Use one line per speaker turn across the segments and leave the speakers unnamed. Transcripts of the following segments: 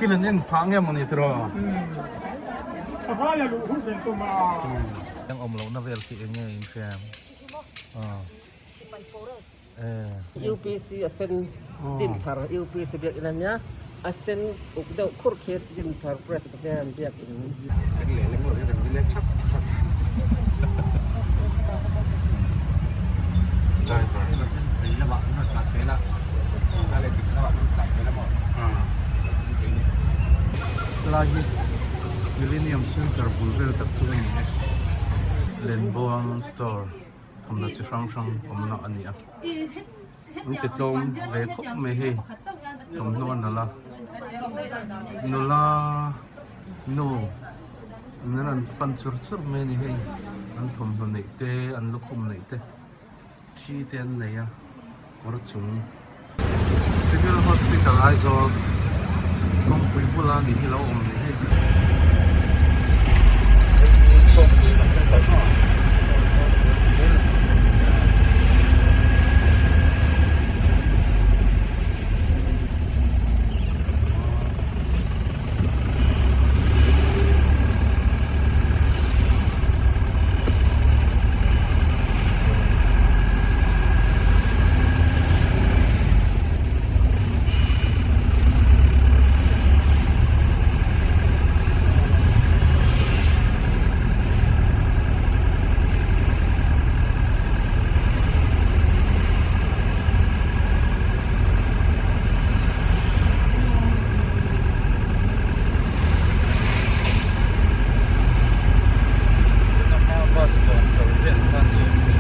Thil an en phah nge mawni tiraw? Eng awm lohna vel khi eng nge in hria em?
Sipai forest.
UPC a sen Dinthar UPC biakinn a nia, a sen uk deuh khur khi Dinthar Presbyterian biakinn.
Helai hi Millennium Centre bul vel tak chu a ni e. Lenbuang store thawmhnaw chi hrang hrang awmna a ni a. An ti tlawm ve khawp mai hei thawmhnaw a nalh a. Nula nu an rawn pan chur chur mai a ni hei. An thawmhnaw neih te an lukhum neih te. Thi te an nei a kawr chung Civil Hospital Aizawl kawngpui bula ni hi lo awm ni hi. Tuna hma bus dawm kal vel kha ni em ni?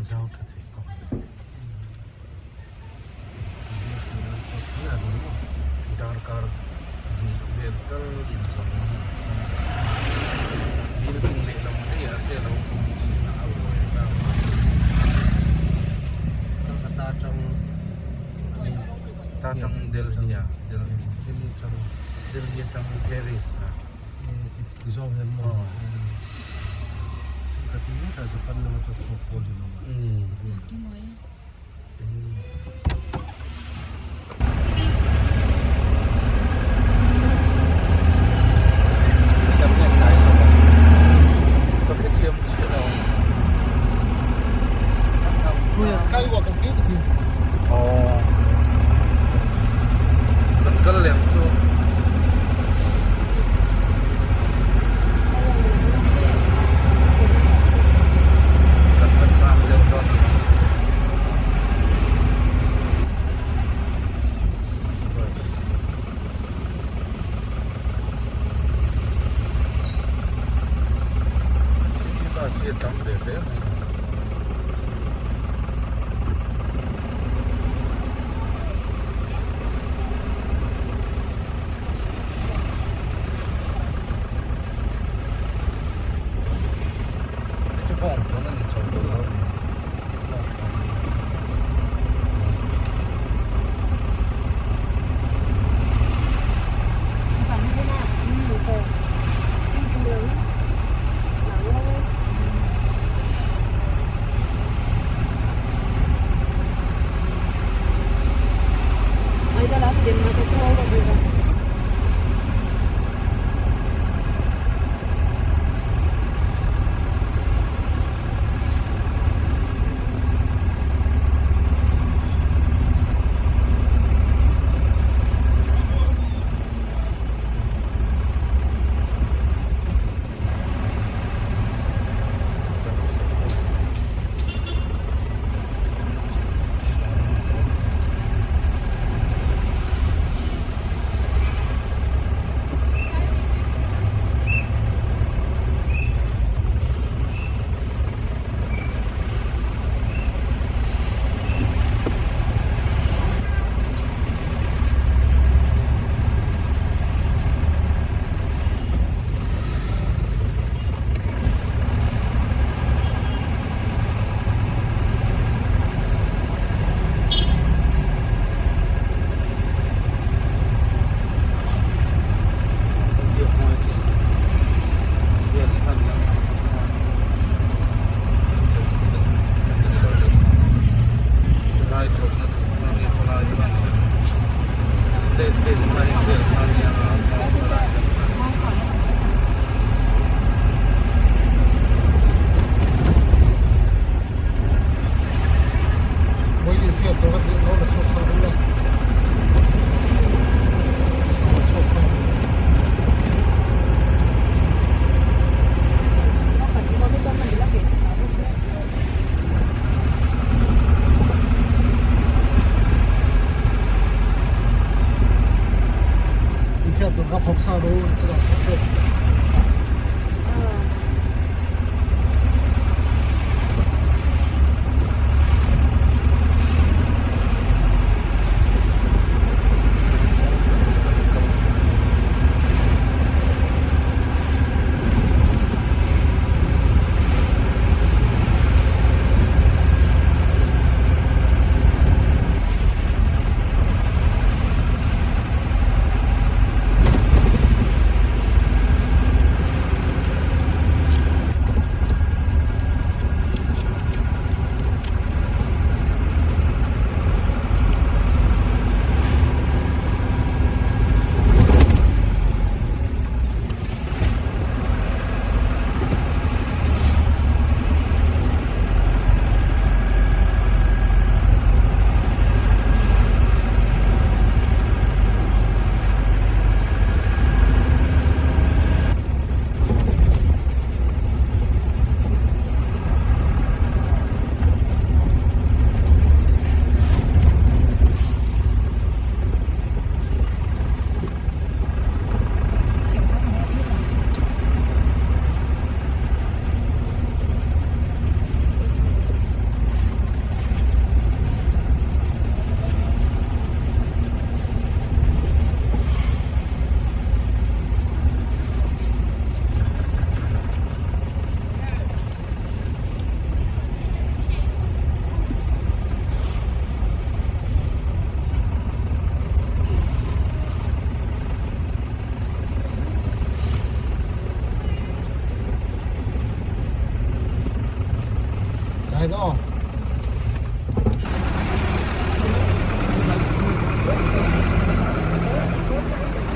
Zau tha thei khawp mai. Darkar hnih vel tal in zawm a ni. Building lehlam daih ah te a lo awm thin a, a buai ta.
Kolkata atang
Ta atang Delhi a, Delhi. Delhi atang Delhi atang Paris a.
Zawng hian maw ka ti zet a Japan lama chu thawk pawl hi lo a.
Skywalk ang khi. Kan kal lem chu. hi a tam ve hle mai. Hei chu bawng thawn a ni chho dawn lo a ni. Bawng thawn.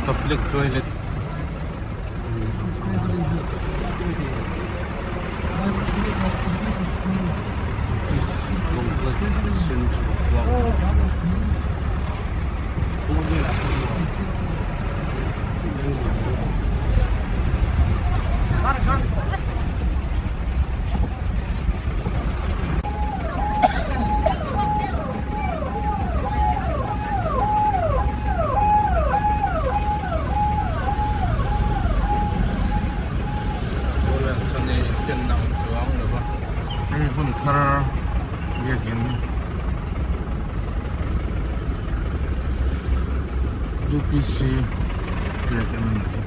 Public toilet Office complex central block. Dinthar biakin UPC biakin a ni hi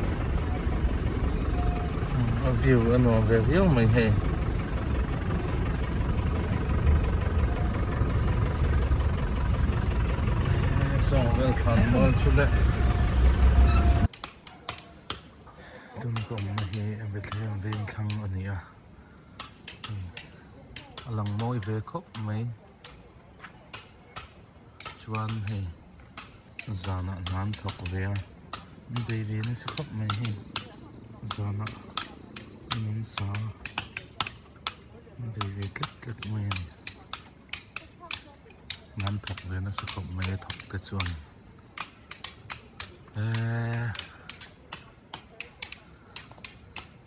a view a nuam ve viau mai hei. Sawng vel thlan mual chu le. Tun ka awmna hi Bethlehem veng thlang a ni a a lang mawi ve khawp mai chuan hei zanah hna an thawk ve a an bei ve nasa khawp mai hei zanah in an sa a an bei ve tlek tlek mai a ni hna an thawk ve nasa khawp mai a thawk te chuan. Eee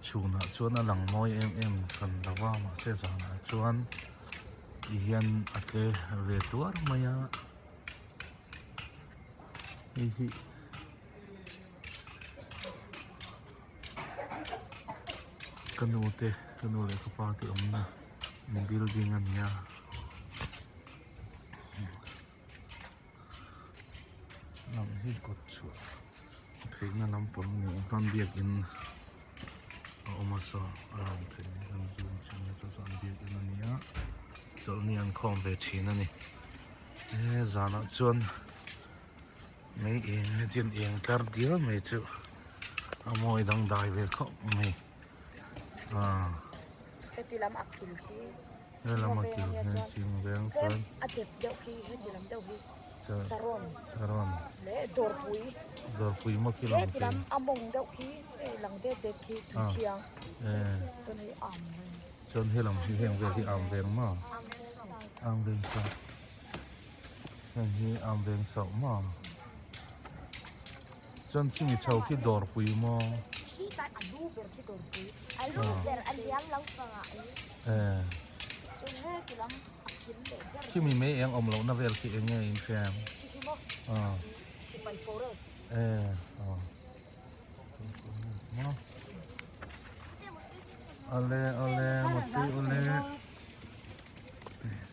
chhunah chuan a lang mawi em em hran lo a mahse zanah chuan ti hian a tle ve tuar mai a hei hi ka nu te ka nu leh ka pa te awmna building a ni a. Lang hi kawt chhuah pheina lampang a ni a chuan biakin a awm a saw a lang thei a kan zoom chin a chu chuan biakin a ni a chawlhni an khawm ve thin a ni he zanah chuan mei eng hetiang eng tlar dial mai chu a mawi dangdai ve khawp mai aaa.
Heti lam a kil hi.
He lam a kil hi ching veng chuan
a dep deuh khi heti lam deuh hi saron saron leh dawrpui
dawrpui maw khi lang
heti lam a mawng deuh khi hei lang det det khi tuithiang chuan hei am veng
chuan he lam hi heng vel hi am veng maw am veng sau heng hi am veng sau maw chuan khimi chho khi dawrpui maw
khi tlai a lu ber khi dawrpui a lu ber a liam lo pangah
Khimi mai eng awm lohna vel khi eng nge in hria em? Awle awle mutui ule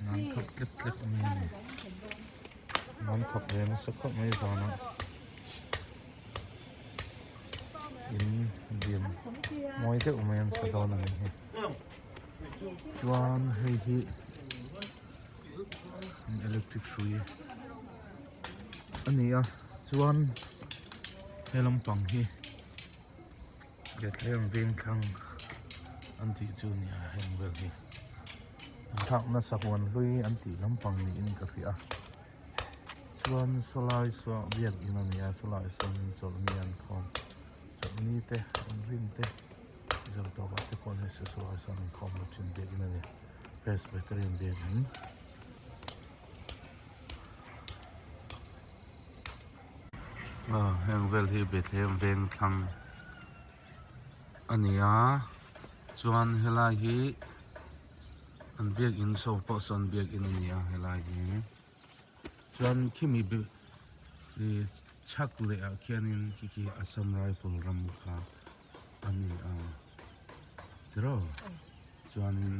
nan thawk tlek tlek mai a ni nan thawk ve nasa khawp mai zanah. In lian mawi deuh mai an sa dawn a ni hi chuan hei hi electric hrui a ni a chuan he lampang hi Bethlehem vengthlang an tih chu a ni a heng vel hi thlakna sahuan hlui an tih lampang niin ka hria a. Chuan sawlai saw biakin a ni a sawlai sawn chawlhni an khawm chawlhni te an rin te zo tawp ah te pawh ni se sawlai sawn an khawm lo thin biakin a ni Presbyterian biakin. Heng vel hi Bethlehem veng thlang a ni a chuan helai hi. An biakin saw pawh sawn biakin a ni a helai hi chuan khimi ih chhak leh ah khianin khi khi Assam Rifle ram kha a ni a tiraw chuanin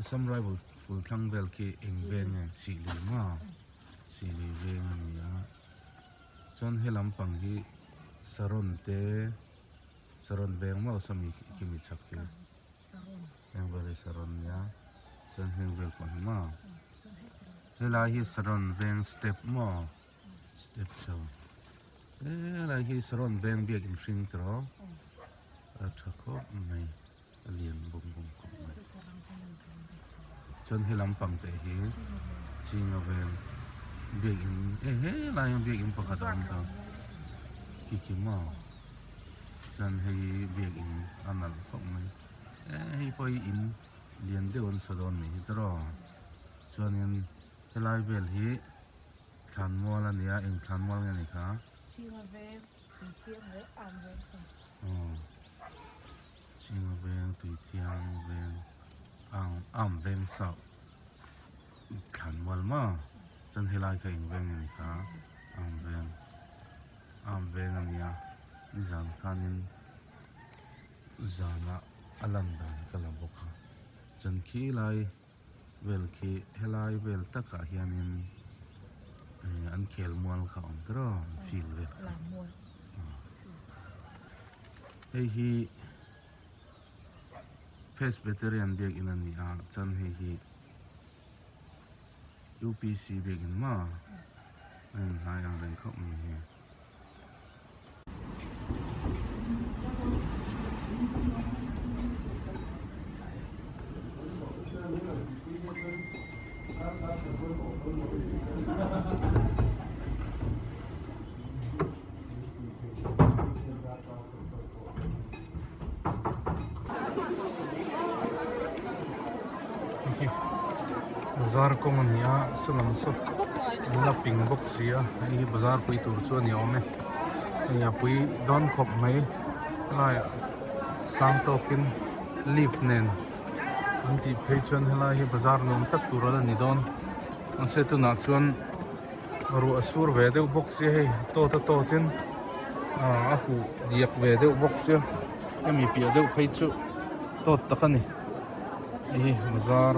Assam Rifle ful thlang vel khi eng veng nge Sihlui maw Sihlui veng a ni a chuan he lampang hi Saron te Saron veng maw sawmi khimi chhak khi. Heng vel hi saron nia chuan heng vel pawh hi maw helai hi saron veng step maw step chho helai hi saron veng biak inhring tawh a tha khawp mai a lian bawm bawm khawp mai chuan he lampang te hi chinga veng biak in e helai hian biak in pakhat a awm ta khi khi maw chuan hei biak in a nalh khawp mai. Hei pawh hi in lian deuh an sa dawn nih hi tiraw chuanin helai vel hi thlanmual a ni a eng thlanmual nge ni kha
Chhinga veng Tuithiang leh Am veng sa
aw Chhinga veng Tuithiang veng Am Am veng sa thlanmual maw chuan helai kha eng veng nge ni kha Am veng Am veng a nia nizan khanin. Zanah a lan dan ka la bawk a, chuan khi lai vel khi helai vel takah hianin an khel mual kha a awm tawh a field vel kha hei hi Presbyterian biakinn a ni a chuan hei hi U_P_C biakinn maw a inhlai ang reng khawp mai hi. Bazar kawng a ni a saw lam saw an la ping bawk si a hei hi bazar pui tur chu a ni awm e hei a pui dawn khawp mai helaiah sang tawkin leaf nen an tih phei chuan helai hi bazar nuam tak tur a la ni dawn mahse tunah chuan ruah a sur ve deuh bawk sia hei tawt a tawt in ah a huh diak ve deuh bawk sia hemi piah deuh phei chu tawt tak a ni hei hi bazar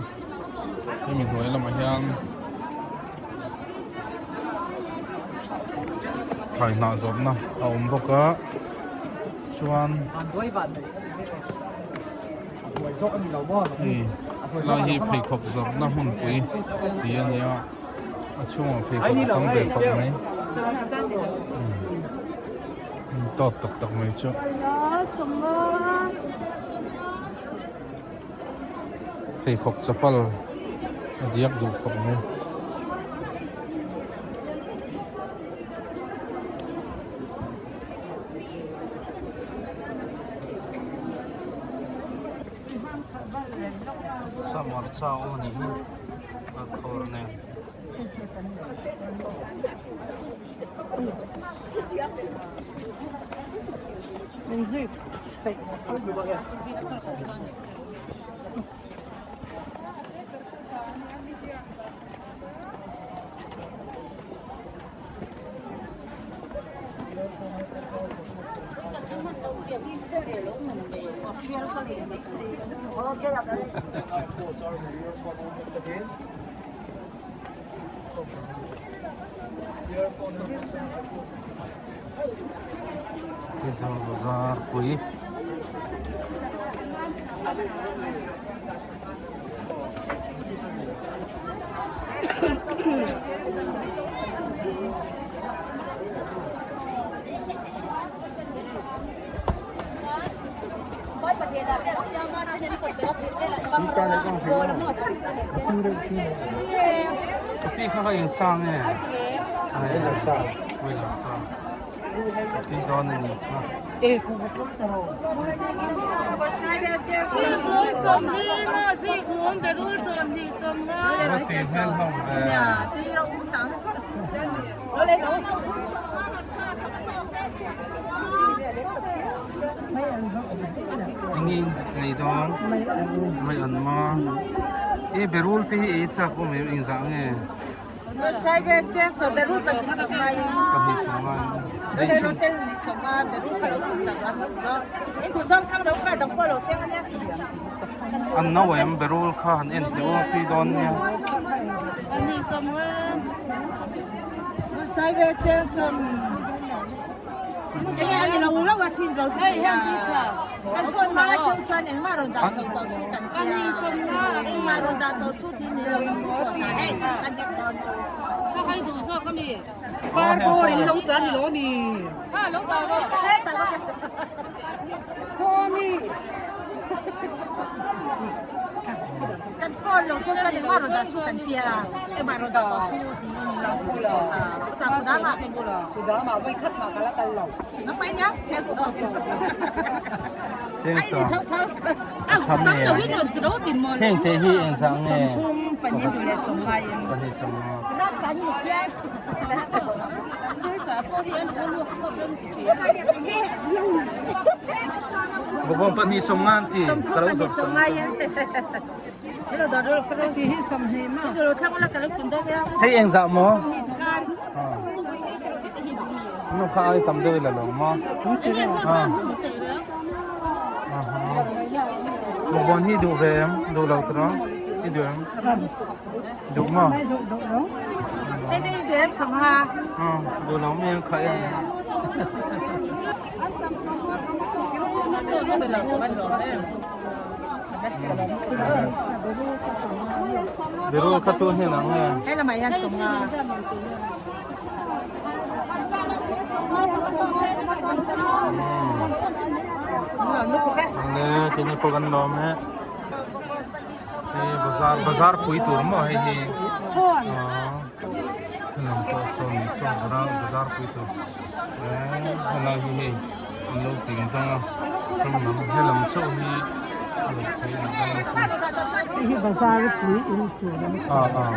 hemi hnuai lamah hian thlai hnah zawrhna a awm bawk a chuan hei helai hi pheikhawk zawrhna hmunpui tih a ni a. A chhungah pheikhawk a tam ve khawp mai tawt tak tak mai chu pheikhawk chapal a diak duh khawp mai. Summer chau a nih hi. A khawr nen. Aizawl bazar pui. Pi kha kha insang e. Wei la sang. Ti dawn a ni kha. Roti hmel hlawm ve. Enge in nei dawn? Mai an ma. E berul te hi ei chak awm em engzah nge? An no em berul kha han en teh u tui dawn nia. Heng te hi engzah nge Bawkbawn 250 an ti ka lo zawrh sak Hei engzah maw Nu kha ai tam deuh ila lo maw Bawkbawn hi duh ve em duh lo tawh. I duh em? Duh maw? Duh lo mi an khaih a. Berul kha tu hnen ang nge? Le kini pawh kan lawm e hei bazar bazar pui tur maw hei hi helam pawh sawn ni sawn bazar bazar pui tur helai hi hei an lo ting dang a helam helam chauh hi a lo thei a
Hei hi bazar pui in tur a ni.
Ah ah.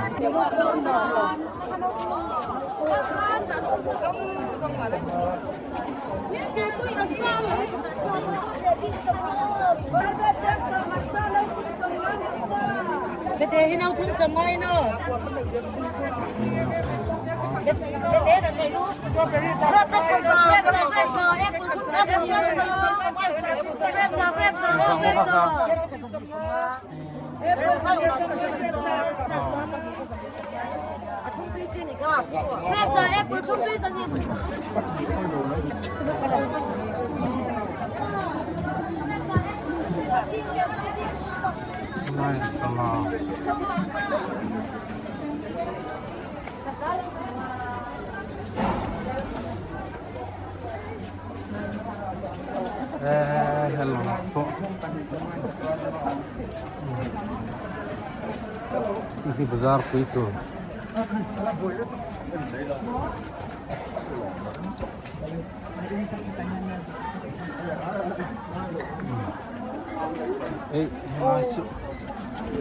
Hi bazar pui tur. Ei helai chu.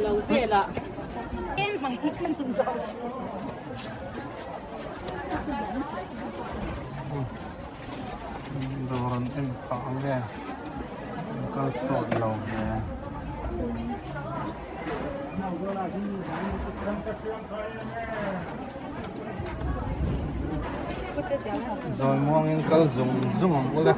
Lo vel ah.
Dawr an en phah ang nge an kal sawt lo ve. Zawi muangin kal zung zung ang ule.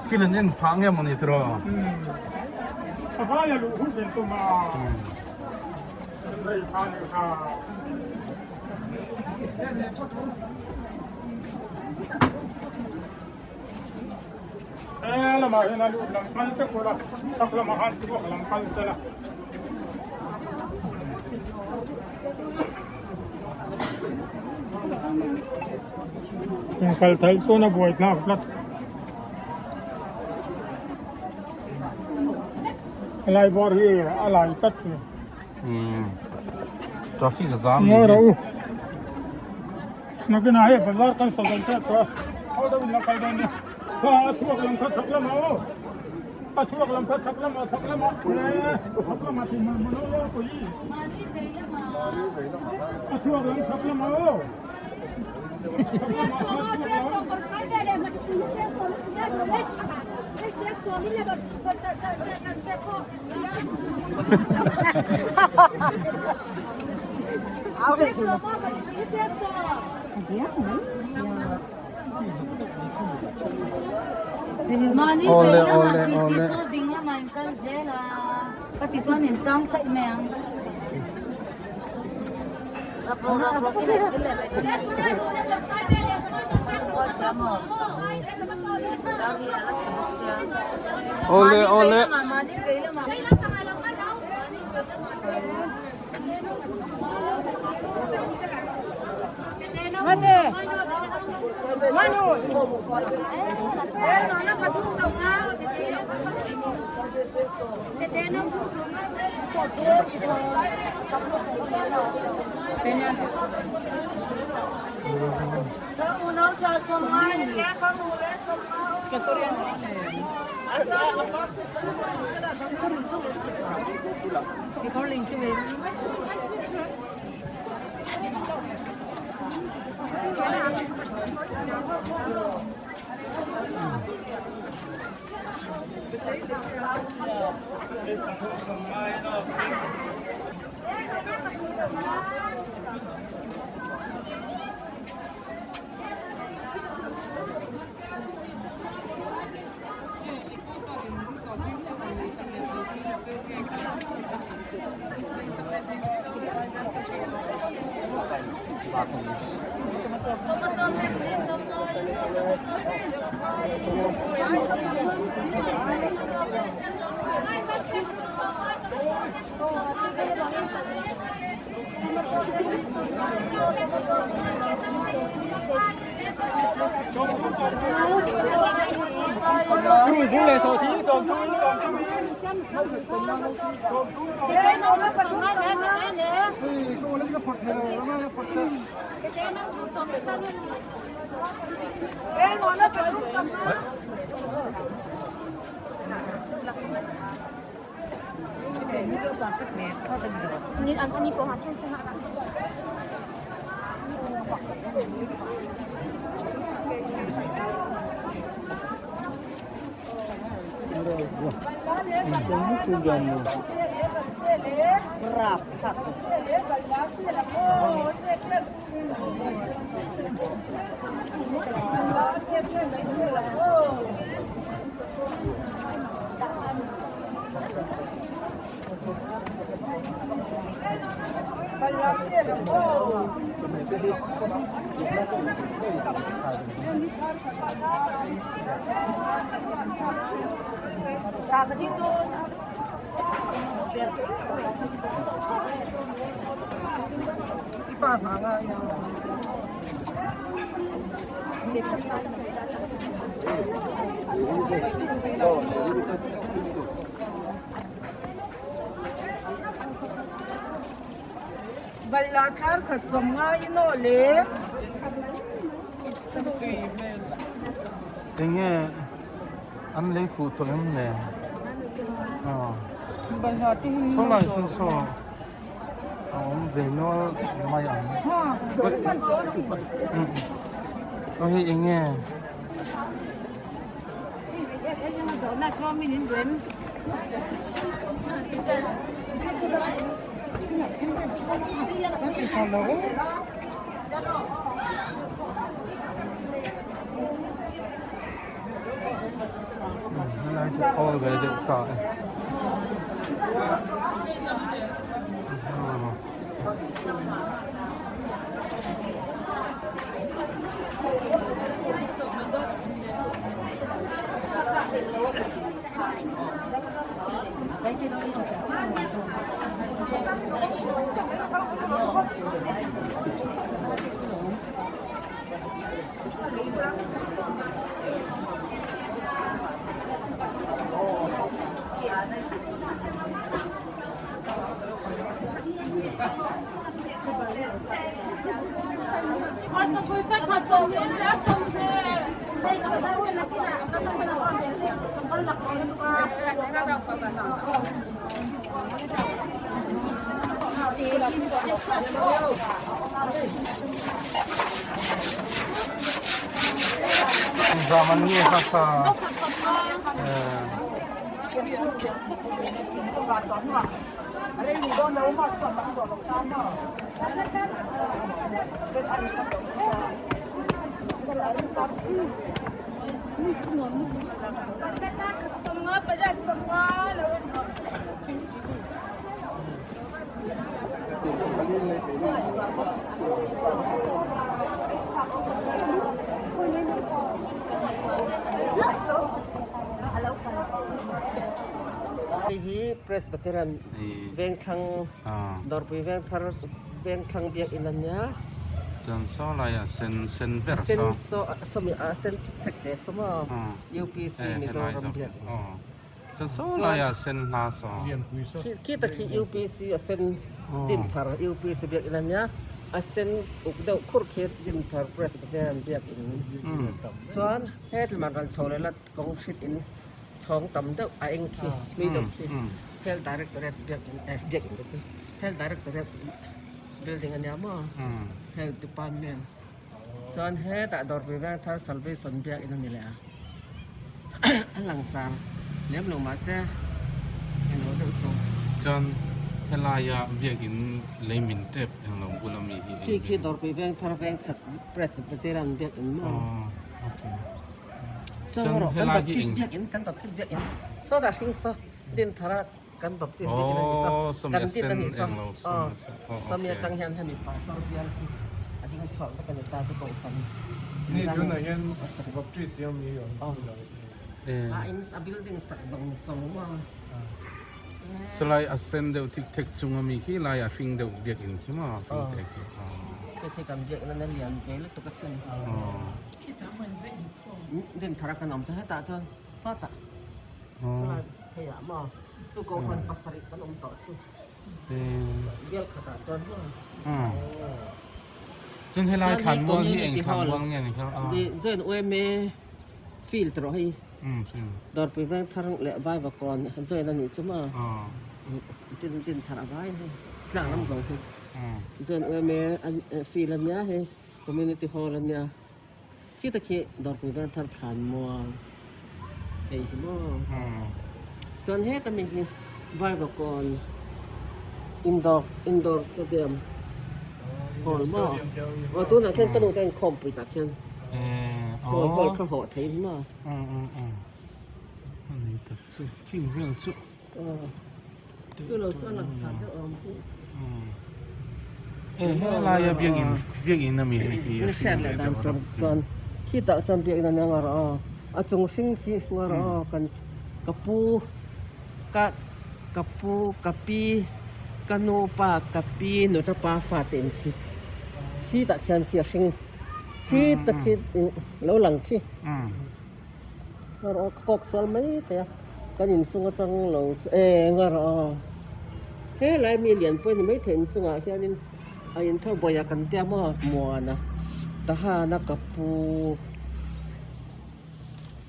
Thil an en phah nge mawni tiraw?
Kal theih chuan a buai thlak tlat. Helai bawr hi a lai tlat ni.
Traffic a zam
ni. Ngawi rawh u. Nakinah hei bazar kan sa zo tep tawh a. Ho deuh in la kal dawn nia. Kha a chhuak lam kha chhak lamah aw. A chhuak lam kha chhak lamah chhak lamah chhak lamah ti hmun hmun aw pui. A chhuak lam chhak lamah aw.
Awle awle awle. Awle awle. Enge an lei fuh tawh em le? Saw lai sawn saw a awm ve nual mai ang. Aw hei enge? Helai chu khawl ve deuh ta e. Zaman nge kha sa
Hei hi Presbyterian Vengthlang Dawrpui Vengthar Vengthlang biakinn a nia.
Chuan saw laiah sen sen ber
saw. Sen saw sawmi a sen thik thek te saw maw UPC Mizoram biakinn.
Chuan saw laiah sen hla saw.
Khi tak hi UPC a sen Dinthar UPC biakinn a nia a sen uk deuh khur khi Dinthar Presbyterian biakinn. Chuan hetlman rawn chho leh la kawng hrit in chhawng tam deuh a eng khi hlui deuh khi Health Directorate biakinn eh biakinn te chu Health Directorate building a nia maw Health Department chuan hetah Dawrpui Vengthar Salvation biakinn a ni leh a a lang sar lem lo mahse englo deuh chu.
Chuan. Helaia biakin lei min tep englo bula mi hi
Chi khi dawrpui veng thar veng chhak Presbyterian biakin maw?
Okay.
Chuan rawh kan Baptist biakin kan Baptist biakin sawtah hring saw din thara kan Baptist biakin a ni saw kan din a ni saw aw sawmi atang hian hemi pastor bial hi a ding chhuak vek a ni ta chu kohhran
Ni tunah hian Baptist hi a mi awm lo.
A in a building sak zawng zawng maw?
Chulai a sen deuh thik thek chung ami khi lai a hring deuh biakinn khi maw hring te khi
Khi khi kan biak na lian ve lutuk a sin Din thar a kan awm chu hetah chuan sawtah chulai phei ah maw chu kohhran pasarih kan awm tawh chu bial khatah chuan maw
Chuan helai thlanmual hi eng thlanmual nge ni kha
Join UMA field rawh hei. Dawrpui veng thar leh Vaiva kawn join a nih chu maw? Tin tin thar a vai hei tlang lam zawng hi join UMA field a nia hei community hall a nia khita khi Dawrpui veng thar thlan mual hei hi maw chuan heta mi hi Vaiva kawn indoor indoor stadium hall maw aw tunah khian ka nu te a inkhawmpui tah khian hall hall kha hawh thei maw.
A ni tak chu ching vel chu
chu lo chu a lang sar deuh awm hi
e helaia biakin biakin ami hei hi
ni hriat leh dan tur chuan khitah chuan biakin a nia ngar aw a chung hring khi ngar aw kan ka pu ka ka pu ka pi ka nu pa ka pi nuta pa fa te in khi khitah khian khi a hring Khi tak khi lo lang khi. Ngarawh ka kawk sual mai thei a. Kan inchung atang lo chu e ngarawh. He lai mi lian pawh a ni mai thei inchungah hianin a intho bawih a kan tia maw muana tahana ka pu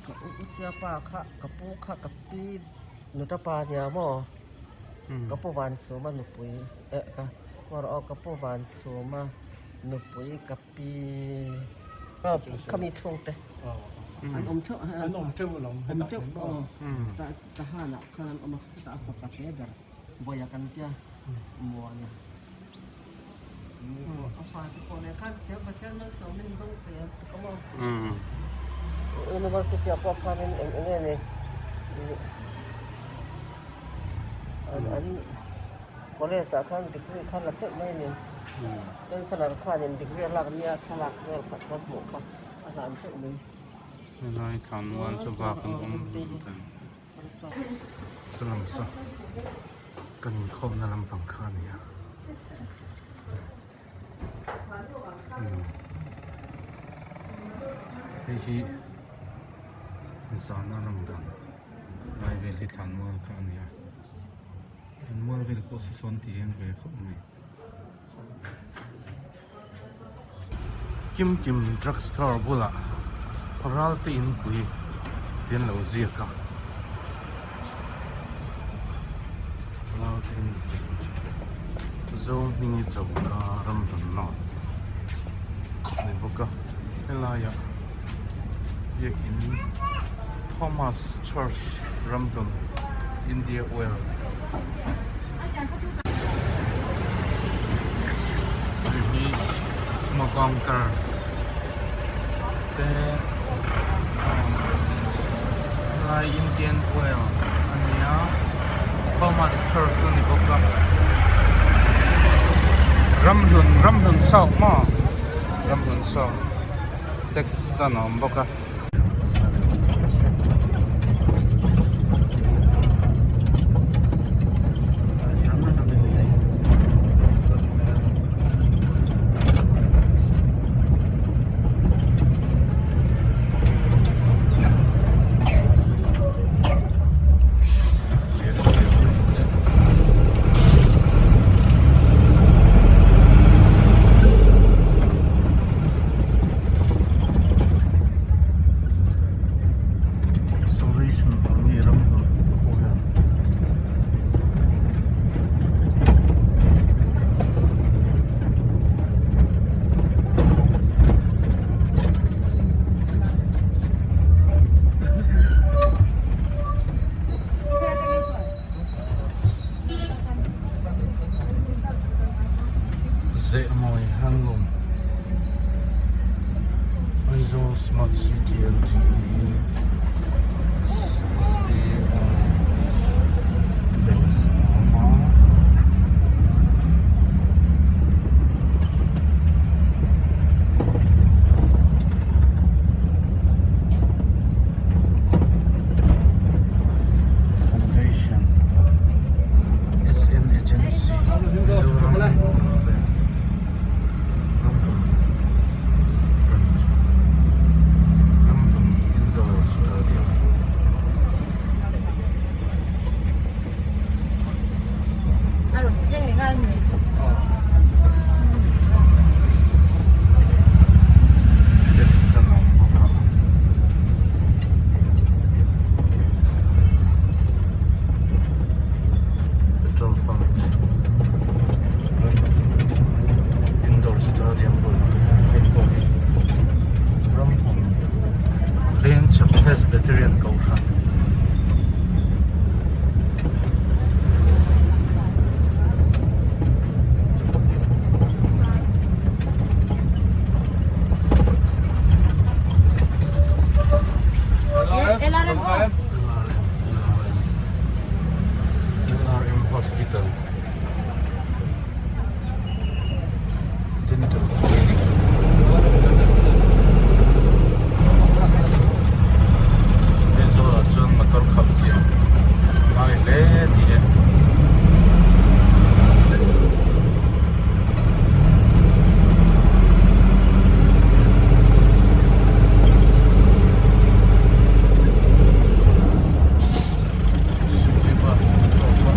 ka u chia pa kha ka pu kha ka pi nuta pa nia maw ka pu Vansuma nupui eh ka ngarawh ka pu Vansuma. Nupui ka pi khami chhungte an awm theuh
an awm teuh alawm
awm teuh aw tah tahanah khan an awm a tah a fapa te ber bawia kan tia muana a fate pawh nen khan thiam Pathian malsawmna in dawng thei ang tuk a maw University ah pawh khanin eng eng nge ni an College ah khan degree kha la teuh mai a ni. Chancellor khanin degree a lak nia thlalak vel khat ka hmuh kha a hlan teuh mai.
Helai thlanmual chu vak an awm Salam sa kan inkhawmna lampang kha a ni a. Hei hi zana lang dan lai vel hi thlanmual kha a ni a. An mual vel pawh saw sawn tih hian ve khawp mai. Kim Kim drug store bulah Ralte inpui tih an lo ziak a. Ralte inpui Zohmingi choka ramhlun nawt a ni bawk a. Helaiah biakin Thomas Church Ramhlun India Oil hei hi small counter te helai Indian Oil a ni a Thomas Church a ni bawk a Ramhlun Ramhlun South maw. Ramhlun saw taxi stand a awm bawk a. Smart City Ltd SBI Banks a awm a. Foundation SN Agency Mizoram Rural Bank Ramhlun Branch Ramhlun Indoor Stadium. Test a awm bawk a. Petrol pump Indoor Stadium bul hei pawh hi Ramhmun Vengchhak Presbyterian Kohhran. LRM Hospital Dental Clinic Aizawl ah chuan motor khalh thiam a ngai hle tih e. City bus an tawp a.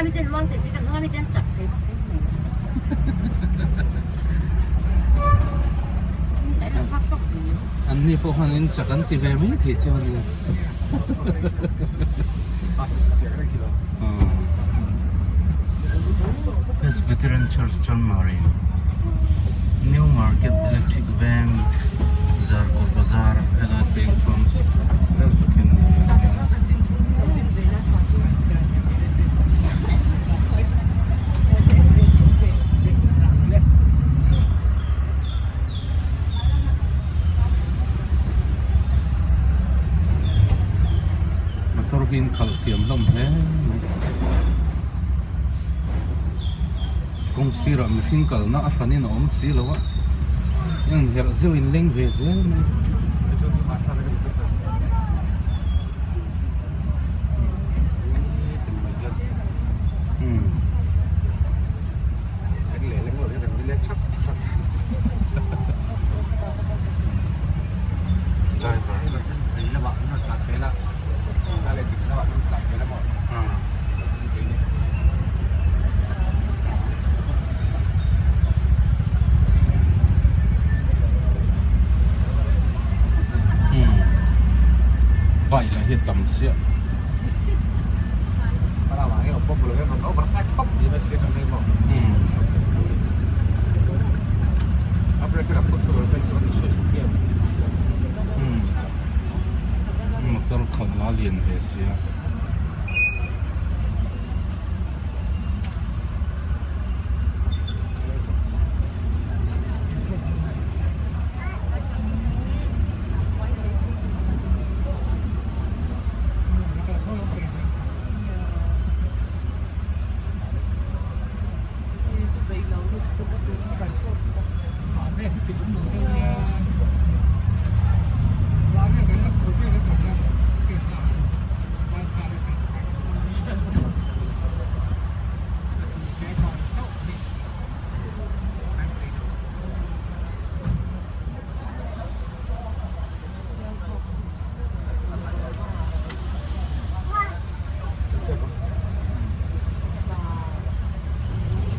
An ni pawh khan in chak an ti ve mai thei chu a nia. Presbyterian Church Chanmari New Market Electric Veng Zarkawt Bazar helai peng chuan vel takin ni a nia. Motor hi in khalh thiam hlawm hle mai. Kawng sirah mihring kalna a hranin a awm si lo a, eng herh zeuh in leng ve zel mai. Bike lah hi a tam chiah. Motor khalh la lian ve sia.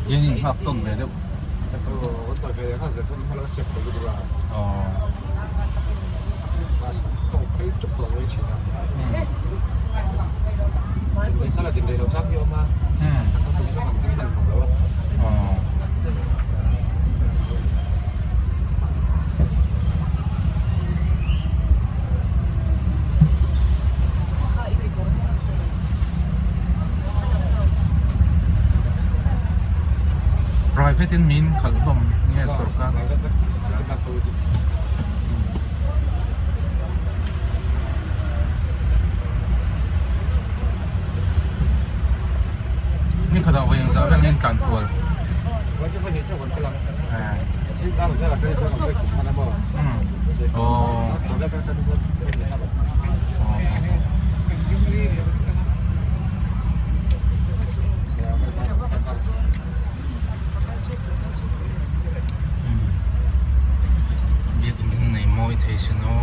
Tiang in nghak tawn ve deuh. Private in min khalh hlawm nge sorkar Ni khatah vawi engzah vel in tlan kual. Biakin hi nei mawi thei sin aw.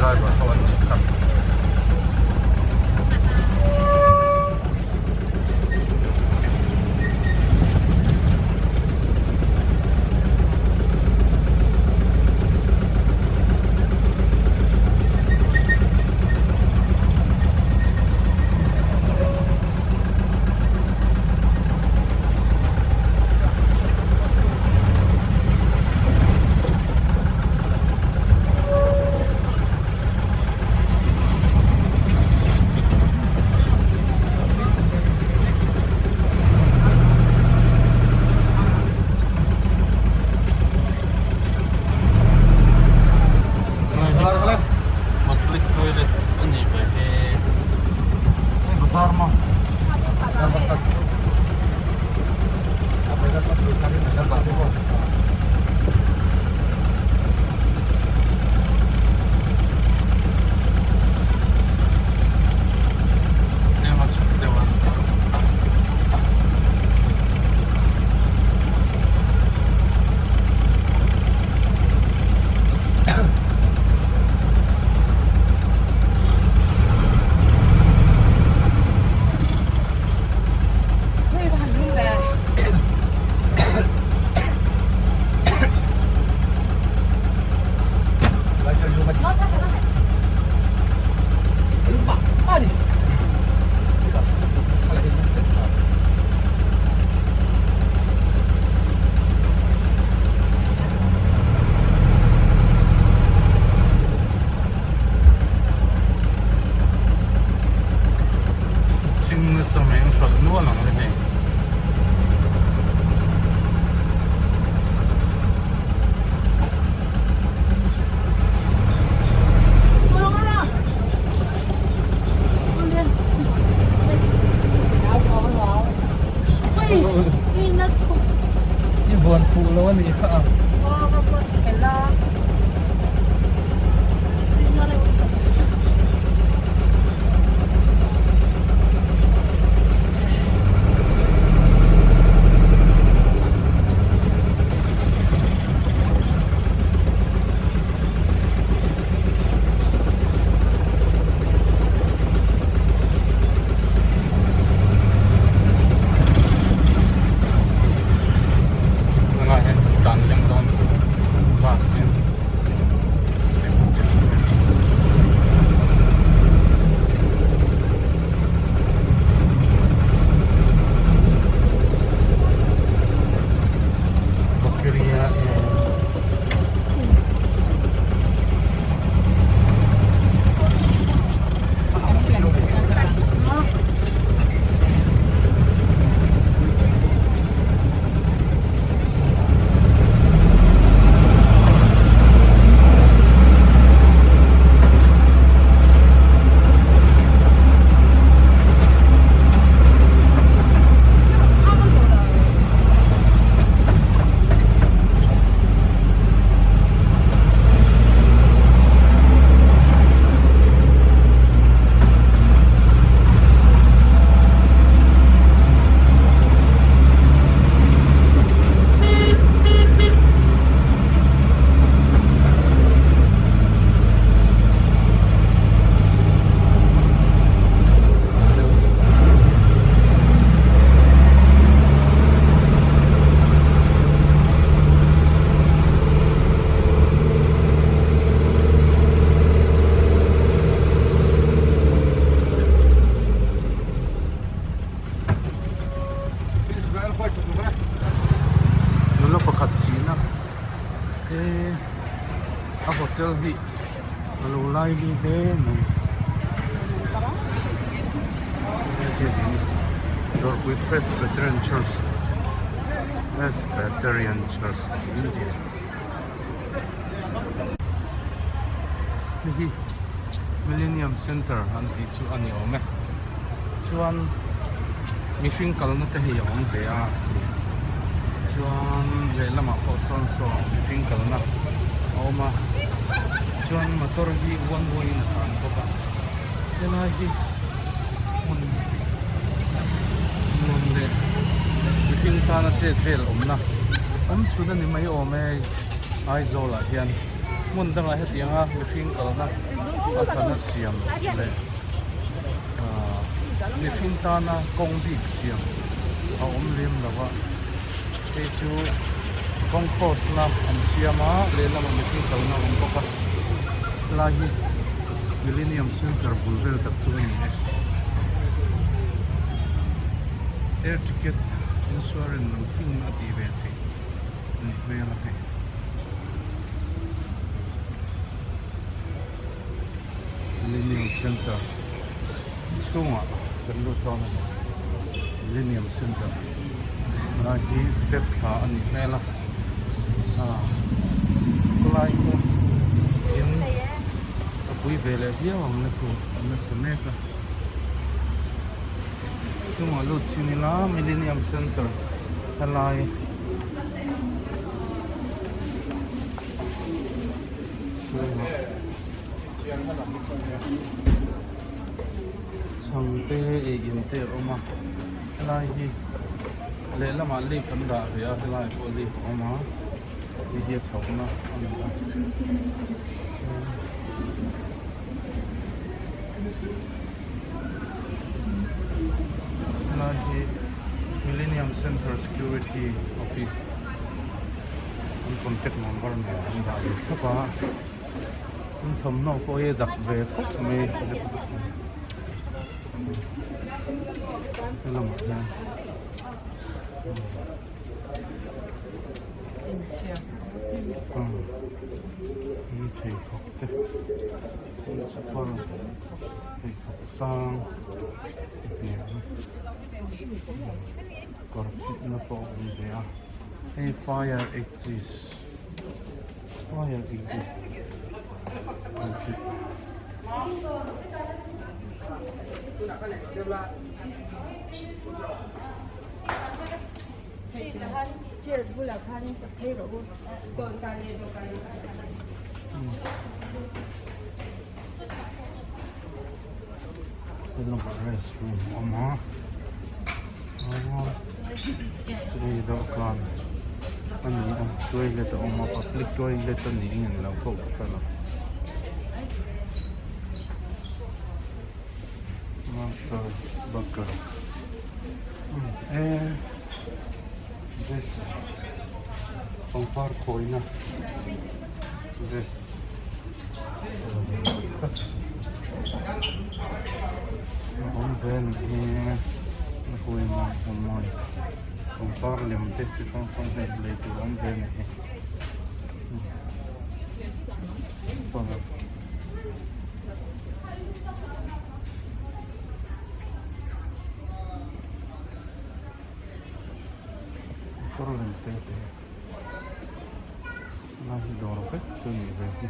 driver ho an nih kha. Public toilet a nih ve hi hei bazar maw tlem a chhuk deuh a. Thing nasa mai an hralh nual ang le hei. I vuan fuh lo a nih kha a. Tunah hian kan tlan leng dawn chu bus in. Boqueria e Nula pakhat thihna he a hotel hi a lo lai li hle mai. Dawrpui Presbyterian Church Presbyterian Church India hei hi Millennium Center an tih chu a ni awm e chuan mihring kalna te hei a awm ve a chuan lehlamah pawh sawn saw mihring kalna a awm a chuan motor hi one way in a tlan bawk a helai hi hmun nuam leh mihring tana chet vel awmna awm chhun a ni mai awm e Aizawl ah hian hmun dangah hetianga mihring kalna. A hrana siam leh ahh mihring tana kawng bik siam a awm lem lo a, hei chu kawng cross na an siam a, lehlamah mihring kalna a awm bawk a, helai hi Millennium Centre bul vel tak chu a ni e. Air ticket insurance lam thing a tih ve theih a nih hmel a hei. Millennium Center chhungah kan lut dawn a ni. Millennium Center lai hi step thla a nih hmel a ah khawlai pawh in a pui ve leh viau ang na tur an la sa mek a chhungah lut chin ila Millennium Center helai. Chhang te ei in te a awm a helai hi lehlamah lift an dah ve a helai pawh lift a awm a hei hi a chhohna a ni a helai hi Millennium Centre Security Office. An contact number nen an dah ve thlap a an thawmhnaw pawh hi a dak ve khawp mai zek zek mai he lamah hian umm pheikhawk te chapal pheikhawk sang a kawr fit na pawh a awm ve a. Hei fire exist fire exist exit Helamah restroom a awm a. Chei dawhkan a ni a toilet a awm a public toilet a ni eng lo pawh ka hre lo master bakar e dress pangpar khawina dress a awm ve a nih hi. A hui mawi a mawi pangpar lem te chi hrang hrang hei lei tur a awm ve a ni hi pangpar lem te te lai hi dawr vek chu a nih ve hi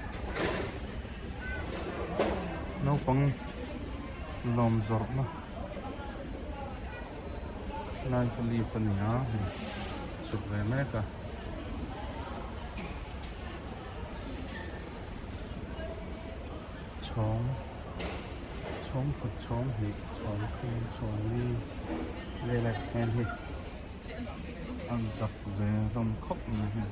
naupang lawm zawrhna. Lai kha leaf a ni a hei chhuk ve mek a. Chhawng chhawng khat chhawng hnih chhawng thum chhawng li vel a hmel hi a dak ve hlawm khawp mai hei.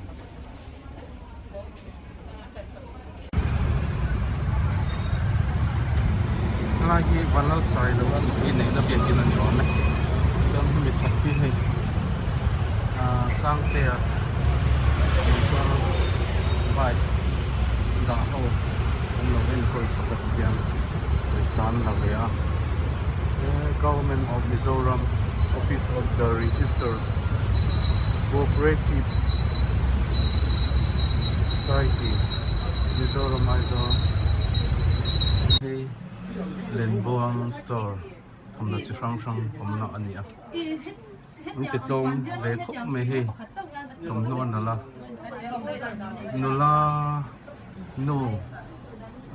Helai hi Vanlalsai lo a nupui neihna biakin a ni awm e chuan hemi chhak hi hei ahh Sangtea motor bike dah ho an lo enkawl sak a tihian pawisa an la ve a Government of Mizoram Office of the Register Cooperative Society Mizoram Aizawl hei Lenbuang store thawmhnaw chi hrang hrang awmna a ni a an ti tlawm ve khawp mai hei thawmhnaw a nalh a nula nu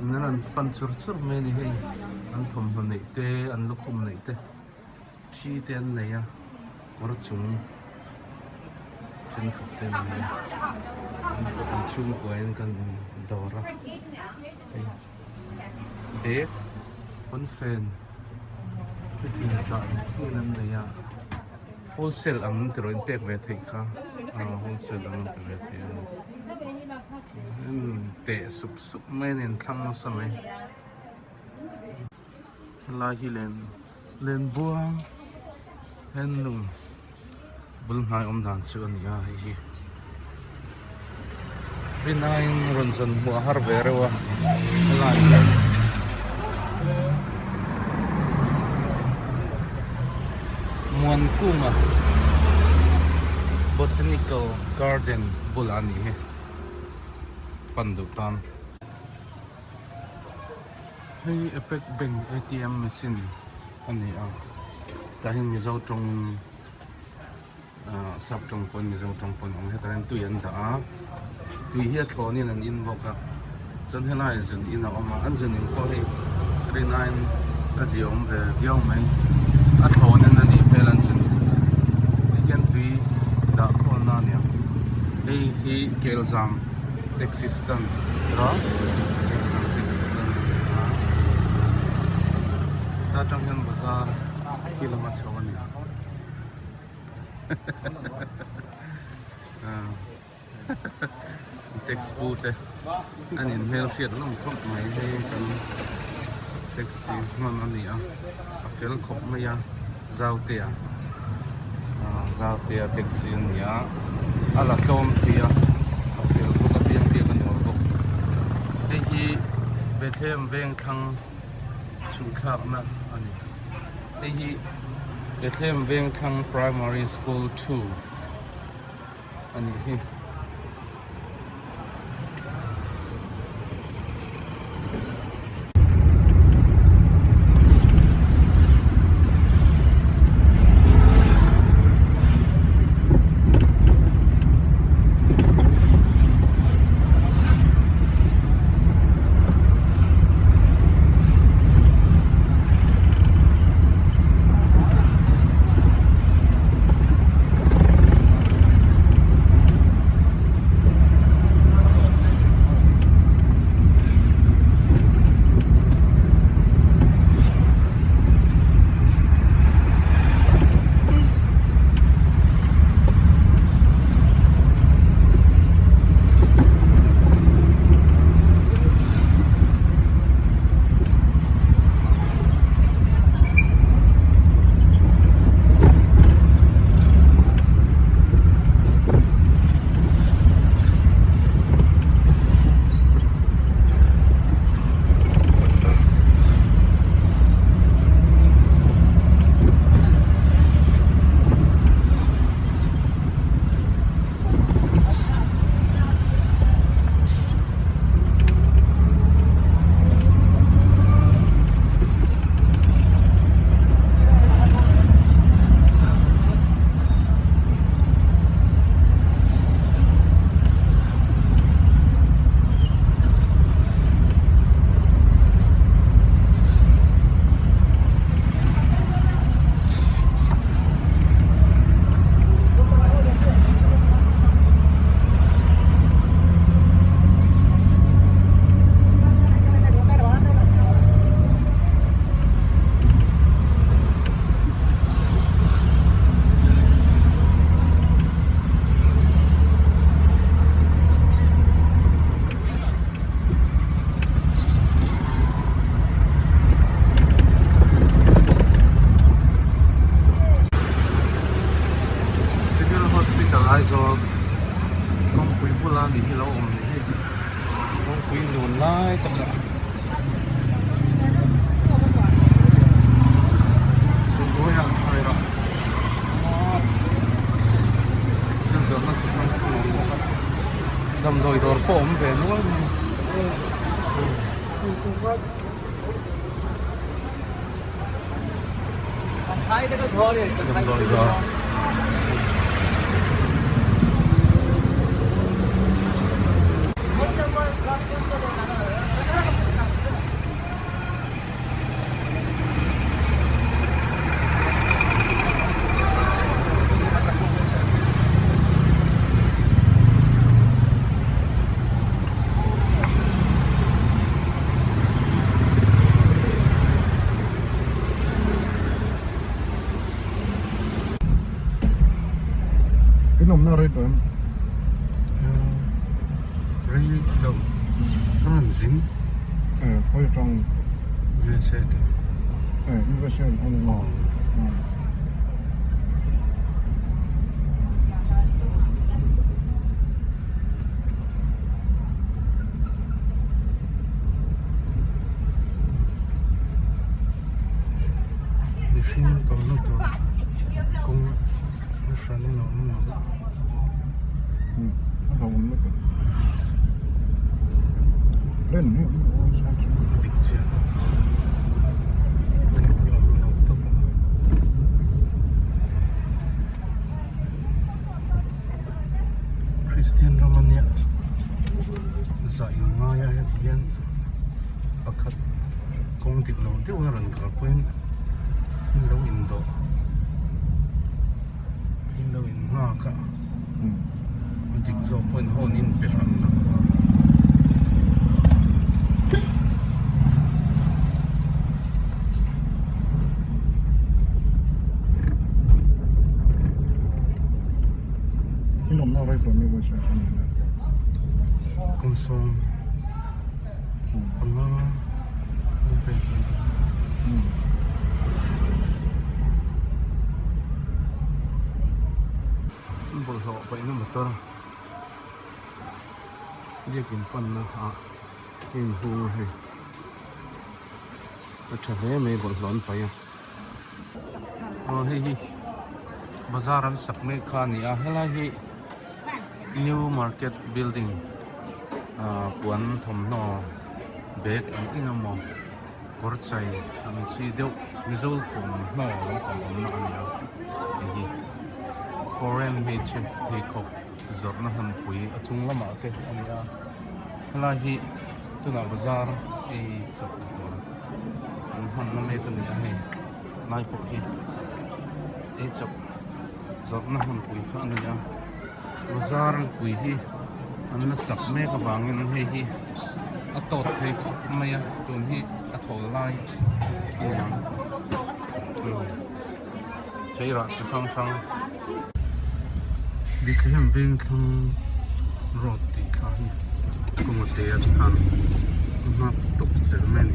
an rawn pan chur chur mai a ni hei an thawmhnaw neih te an lukhum neih te. Thi te an nei a kawr chung thenkhat te an nei a an chhungkua in kan dawr a hei bag pawnfen hetiang chah thleng an nei a wholesale ang an ti rawh in pek ve theih kha ah wholesale ang an pe ve thei a ni teh sup sup mai a ni an thlang nasa mai. Helai hi len lenbuang handloom bul hnai awm dan chu a ni a hei hi rinaiin rawn zawn hmuh a har ve reuh a helai hian Muankunga Botanical Garden bulah a nih hi pan duh tan. Hei Apex Bank atm machine a ni a tah hian Mizo tawngin ah sap tawng pawn Mizo tawng pawn a awm hetah hian tui an dah a tui hi a thlawnin an in bawk a chuan helaiah zun in a awm a an zun in pawh hei rinaiin a ziaawm ve viau mai a thlawnin a nih hmel an zun in hei hian tui dah khawlna a ni ang hei hi Kelzam. Taxi stand a taxi stand a ni a ta tang hian bazar khi lama chho a ni taxi pu te an in hmel hriat hlawm khawp mai hei kan taxi hman a ni a a fel khawp mai a Zautea Zautea taxi a ni a a la tlawm thei a a fel bawk a biang biak a nuam bawk hei hi Bethlehem Vengthlang chhuhthlakna a ni hei hi Bethlehem Vengthlang Primary School 2 a nih hi. Civil Hospital Aizawl kawngpui bula mi hi lo awm ni hi kawngpui lun lai tak ah thil zawrhna chi hrang hrang a awm bawk a damdawi dawr pawh a awm ve nual mai a. Damdawi dawr.
In awmna rei tawh em?
Rei lo ka rawn zin.
Khawi atang?
USA te. Mihring kalna tur kawng a hran in a awm lo. Dik chiah a awm lo tawp a. Kristian ram a nia zah in ngai a heti hian pakhat kawng dik lo deuh a rawn kal pawhin in lo indawh in lo in nghak a a dik zawk pawhin hawn in pe hran lo. Kum 15 vel tawh ani. Bawlhhlawh paihna motor biakin panna ah a inhung a hei a tha hle mai bawlhhlawh an paih a aw hei hi bazar an sak mek kha a ni a helai hi new market building ah puan thawmhnaw bag ang eng emaw kawr chai ang chi deuh mizo thawmhnaw lampang awmna a ni a hei hi foreign hmeichhe pheikhawk zawrhna hmunpui a chung lamah te a ni a helai hi tunah bazar ei chawp tur an hmanna mek a ni a hei lai pawh hi ei chawp zawrhna hmunpui kha a ni a bazar pui hi an la sak mek avangin hei hi a tawt thei khawp mai a tun hi a thawl lai a ni ang theirah chi hrang hrang. Bethlehem Vengthlang road tih thla hi kawngate a ti khan a nghak tawp zel mai a ni.